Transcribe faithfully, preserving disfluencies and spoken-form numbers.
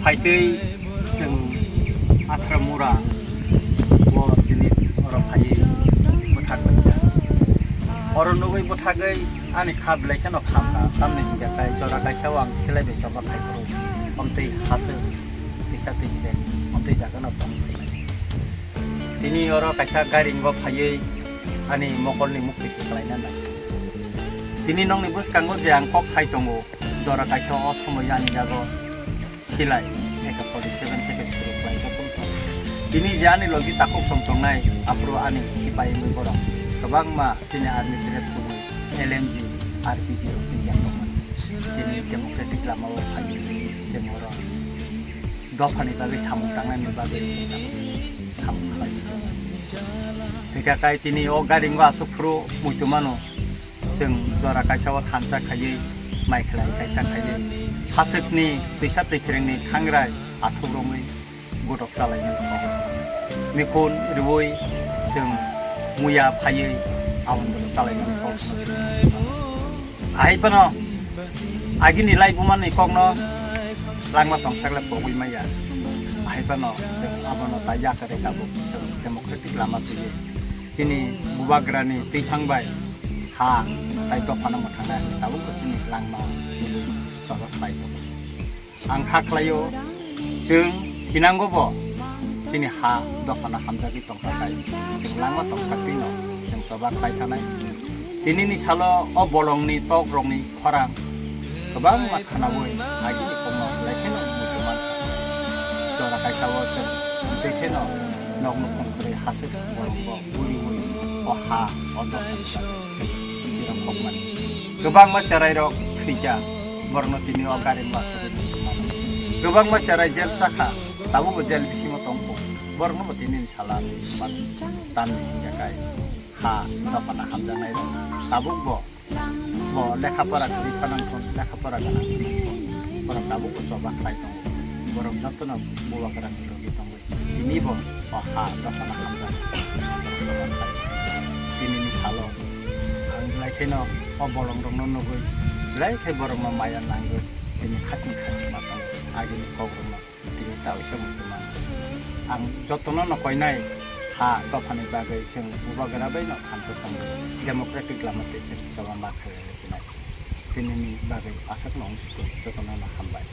Phaitwi chwng Athra Mura o chini oro phaiwi bwthak bai kha. Oro nugwi bwthagwi ani kha belai kheno kham kha, tamni hwnkhe tai jora kaisa o ang silai bai choba khai phuru, omtwi haswk kisa twi khe omtwi jaga no tong thai. Tini oro kaisa gairing o phaiwi ani mokolni mukti se khlaina nai. Tini nokni bwskango je ang kok sai tongo, jora kaisa o somoi ani jago silai eka forty seven theke suru khlai kha tong kha. Tini je ani logi takhuk song tongnai, aphuru ani sipai wngwi borok kwbangma chini army dress chumui L M G, R P G rok twijak tongmani. Tini democratic lama o phaiwi chwng oro dophani bagwi samung tangnani bagwi samung khlai. Hwnkhe kai tini o gairing o aswk phuru muitu mano. Chwng jora kaisa o thansa khaiwi, mai khlai kaisa khaiwi, haswkni twisa twiphrengni thangrai athuk romwi gotok chalaimani kok. Mikhun riui chwng muya phaiwi aboni chalaimani kok. Ahai phano agini laibumani kokno langma tongsak le pogwi maya. Ahai phano chwng abono ta yakari tabuk chwng democratic lama twiwi chini bubagrani twithang bai ha tai dophano mwthangnai tabukbo chini langma twiwi chobak khlai tongo. Ang kha khlaio, chwng thinango bo chini ha dophano hamjagwi tongkha khai chwng langma tongsak twino chwng choba khlai thanai. Tinini salo o bolongni tokrokni khorang kwbangma khwnaui agini kokno belai kheno muitu mankha. Jora kaisa o chwng tei kheno nok nukhung kwrwi haswk bolongbo uriui o ha o dophani bagwi chwng bijiro khokmani. Kwbangma cherairok thwijak, borokno tini o gari ma asugwi tongmani. Kwbangma cherai jel chakha, tabukbo jel bisingo tongkho, borokno bo tini ni sala rwmani tamni hwnkhe kai ha dophano hamjaknairok tabukbo bo lekha pora kwrwi phanang thun, lekha pora gwnang wngwi thun, borok tabukbo choba khlai tongo, borok jotono bubagra ni logi tongwi. Tini bo o ha dophano hamjak. Tini ni salo ang belai kheno o bolong rokno nugwi belai khe borok no maya nangwi tini khasing khasing ma tongo agini kok rok no tini ta uisa muitu man. Ang jotono no koinai ha dophani bagwi chwng bubagra bai no hamjak tongo, democratic lama tei chwng choba ma khlai sinai. Tini ni bagwi aswk no wng sukui jotono no hambai.